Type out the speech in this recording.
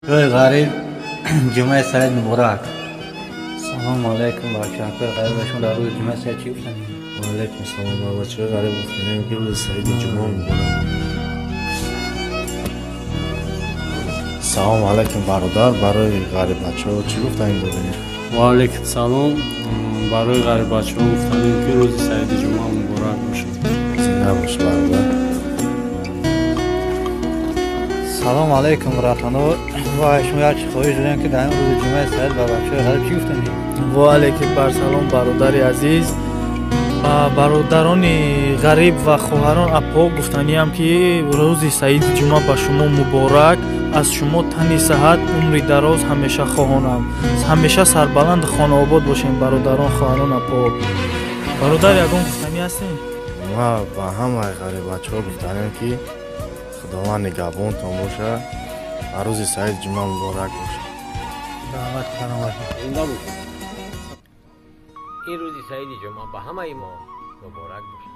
Ҷои ғариб, ҷумъаи саид муборак. Салому алайкум, бачаҳои ғариб, ба шумо дар рӯзи ҷумъаи саид чӣ гуфтанӣ? Ва алайкум салом. Ба бачаҳои ғариб гуфтанем, ки рӯзи саиди ҷумъа муборак. Салому алайкум, бародар, барои ғариббачаҳо чӣ гуфтанӣ дорем? Ва алайкум салом. Барои ғариббачаҳо гуфтанем, ки рӯзи саиди ҷумъа муборак бошад. Зинда бош, бародар. Салом алайкум, братано. Ва шумо як чӣ хоҳиш дорем, ки дар ин рӯзи ҷумъаи саид ба бачаҳои ғариб чӣ гуфтанӣ? Ва алайкум барсалом, бародари азиз. Ба бародарони ғариб ва хоҳарон, апо гуфтаниам, ки рӯзи саиди ҷумъа ба шумо муборак. Аз шумо тани саҳат, умри дароз ҳамеша хоҳонам. Ҳамеша сарбаланд, хонаобод бошем, бародарон, хоҳарон, апо. Бародар, ягон гуфтанӣ ҳастем? Ма ба ҳамаи ғариббачаҳо гуфтанем, ки худованд нигаҳбонтон бошад ва рӯзи саиди ҷумъа муборак бошад. Раҳмат, салом. Зинда бошед. Ин рӯзи саиди ҷумъа ба ҳамаи мо муборак бошад.